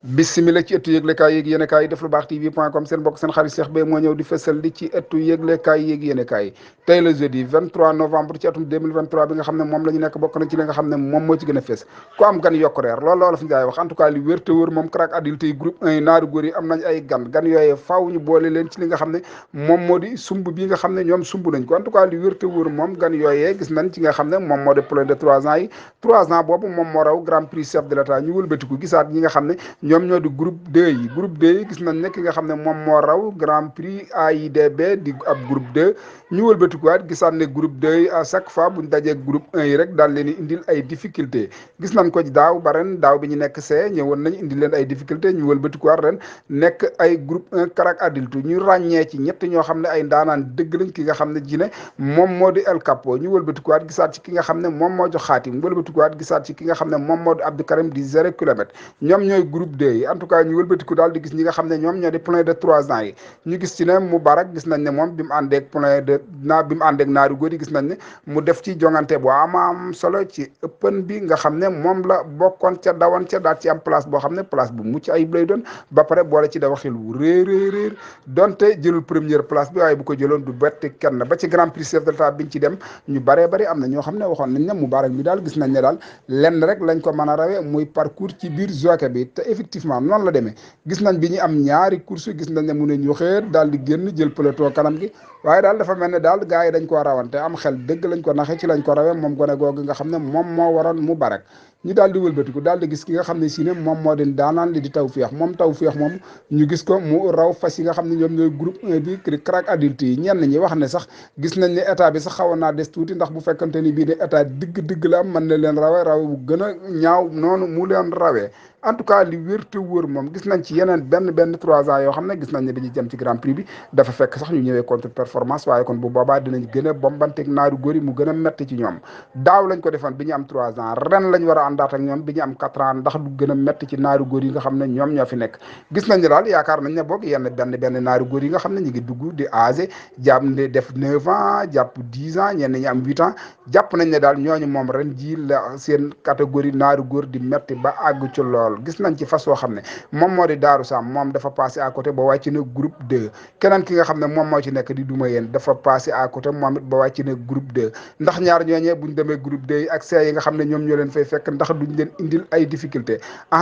bismillah ci ëttu yëglekaay yéeg yéenekaay yi def lu baax tv.com seen bokk seen xarit Cheikh Beye moo ñëw di fësal di ci ëttu yëglekaay yéeg yéenekaay yi tey le jeudi 23 novembre ci atum 2023 bi nga xam ne moom la ñu nekk bokk na ci li nga xam ne moom moo ci gën a fës ku am gan yokk reer loolu la fi njaay wax en tout cas li wér te wóor moom crack adulte yi groupe 1 yi naaru góor yi am nañ ay gan yooyee faaw ñu boole leen ci li nga xam ne moom moo di sumb bi nga xam ne ñoom sumb nañ ko en tout cas li wér te wóor moom gan yooyee gis nañ ci nga xam ne moom moo di plein de 3 ans yi 3 ans boobu moom moo raw grand prix chef de l'état ñu wëlbatiku gisaat ñi nga xam ne ñoom ñoo di groupe 2 yi groupe 2 yi gis nañ ne ki nga xam ne moom moo raw grand prix AIDB di ab groupe 2 ñu wëlbatikuwaat gisaat ne groupe 2 yi à chaque fois buñ dajee groupe 1 yi rek daal leen di indil ay difficulté gis nañ ko daaw ba ren daaw bi ñu nekk see ñëwoon nañ indil leen ay difficulté ñu wëlbatikuwaat ren nekk ay groupe 1 crack adulte ñu ràññee ci ñett ñoo xam ne ay ndaanaan dëgg lañ ki nga xam ne ji ne moom moo di El Capo ñu wëlbatikuwaat gisaat ci ki nga xam ne moom moo jox xaatim wëlbatikuwaat gisaat ci ki nga xam ne moom moo di Abdou Karim di 0 kilomètre ñoom ñooy groupe 2 yi en tout cas ñu wëlbatiku daal di gis ñi nga xam ne ñoom ñoo di plein de 3 ans yi ñu gis ci ne Moubarak gis nañ ne moom bi mu àndeek plein de bi mu àndeek naaru góor yi gis nañ ne mu def ci jongante bu am solo ci ëppen bi nga xam ne moom la bokkoon ca dawan ca daal ci am place boo xam ne place bu mucc ayib lay doon ba pare boole ci dawa xel wu réer donte jëlul première place bi waaye bu ko jëloon du bett kenn ba ci grand prix chef de l'état biñ ci dem ñu baree bari am na ñoo xam ne waxoon nañ ne Moubarak bi daal gis nañ ne daal lenn rek lañ ko mën a rawee muy parcours ci biir jockey bi te effectivement noonu la demee gis nañ bi ñu am ñaari course gis nañ ne mu ne ñu xeer daal di génn jël peloton kanam gi waaye daal dafa mel ne daal gars yi dañ koo rawante am xel dëgg lañ ko naxe ci lañ ko rawee moom gone googu nga xam ne moom moo waroon Moubarak ñu daal di wëlbatiku daal di gis ki nga xam ne si ne moom moo di daanaan li di Tawfekh moom Tawfekh moom ñu gis ko mu raw fas yi nga xam ne ñoom ñooy groupe 1 bi crack adulte yi ñenn ñi wax ne sax gis nañ ne état bi sax xawoon naa des tuuti ndax bu fekkante ni bii ne état digg la am mën na leen rawe bu gën a ñaaw noonu mu leen rawee en tout cas li wér te wóor moom gis nañ ci yeneen benn 3 ans yoo xam ne gis nañ ne dañuy jëm ci grand prix bi dafa fekk sax ñu ñëwee contre performance waaye kon bu boobaa dinañ gën a bombanteeg naaru góor yi mu gën a metti ci ñoom daaw lañ ko defoon bi ñu am 3 ans ren lañ war a àndaat ak ñoom bi ñu am 4 ans ndax du gën a metti ci naaru góor yi nga xam ne ñoom ñoo fi nekk gis nañ ne daal yaakaar nañ ne boog yenn benn naaru góor yi nga xam ne ñu ngi dugg di âgé jàpp ne def 9 ans jàpp 10 ans ñenn ñi am 8 ans jàpp nañ ne daal ñooñu moom ren ji la seen catégorie naaru góor di metti ba àgg ci lool gis nañ ci fas yoo xam ne moom moo di Daaru Sam moom dafa passé à côté ba wàcc na groupe 2 keneen ki nga xam ne moom moo ci nekk di duma yéen dafa passé à côté moom it ba wàcc na groupe 2 ndax ñaar ñooñee buñ demee groupe 2 yi ak see yi nga xam ne ñoom ñoo leen fay fekk ndax duñ leen indil ay difficulté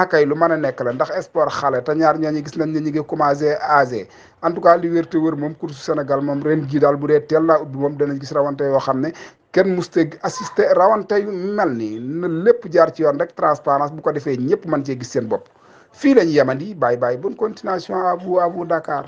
kay lu mën a nekk la ndax sport xale te ñaar ñooñu gis nañ ne ñu ngi commencé âgé en tout cas li wér te wër moom course Sénégal moom ren jii daal bu dee teel laa ubbi moom danañ gis rawante yoo xam ne kenn muste assisté rawante yu mel ni na lépp jaar ci yoon rek transparence bu ko defee ñëpp mën cee gis seen bopp fii lañ yemandi bye bonne continuation à vous Dakar